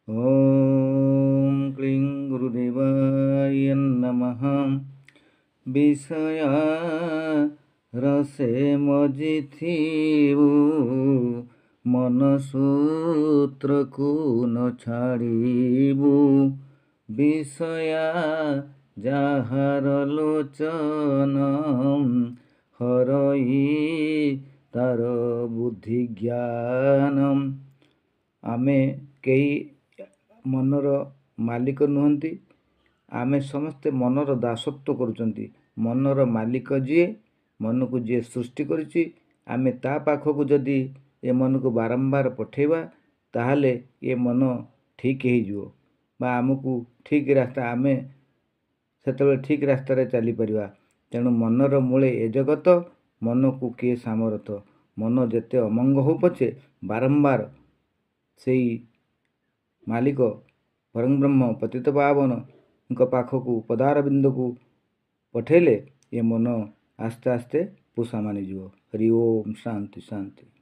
ଓଁ କ୍ଲିଂ ଗୁରୁଦେବାୟ ନମଃ। ବିଷୟ ରସେ ମଜିଥିବୁ, ମନ ସୂତ୍ରକୁ ନ ଛାଡ଼ିବୁ। ବିଷୟା ଯାହାର ଲୋଚନ, ହରଇ ତାର ବୁଦ୍ଧି ଜ୍ଞାନ। ଆମେ କେହି ମନର ମାଲିକ ନୁହନ୍ତି, ଆମେ ସମସ୍ତେ ମନର ଦାସତ୍ୱ କରୁଛନ୍ତି। ମନର ମାଲିକ ଯିଏ, ମନକୁ ଯିଏ ସୃଷ୍ଟି କରିଛି, ଆମେ ତା ପାଖକୁ ଯଦି ଏ ମନକୁ ବାରମ୍ବାର ପଠାଇବା, ତାହେଲେ ଏ ମନ ଠିକ୍ ହେଇଯିବ ବା ଆମକୁ ଠିକ୍ ରାସ୍ତା, ଆମେ ସେତେବେଳେ ଠିକ୍ ରାସ୍ତାରେ ଚାଲିପାରିବା। ତେଣୁ ମନର ମୂଳେ ଏ ଜଗତ, ମନକୁ କିଏ ସାମରଥ। ମନ ଯେତେ ଅମଙ୍ଗ ହଉ ପଛେ, ବାରମ୍ବାର ସେଇ ମାଲିକ ପରଂବ୍ରହ୍ମ ପତିତପାବନଙ୍କ ପାଖକୁ ପଦାରବିନ୍ଦକୁ ପଠେଇଲେ ଏ ମନ ଆସ୍ତେ ଆସ୍ତେ ପୋଷା ମାନିଯିବ। ହରି ଓମ୍, ଶାନ୍ତି ଶାନ୍ତି।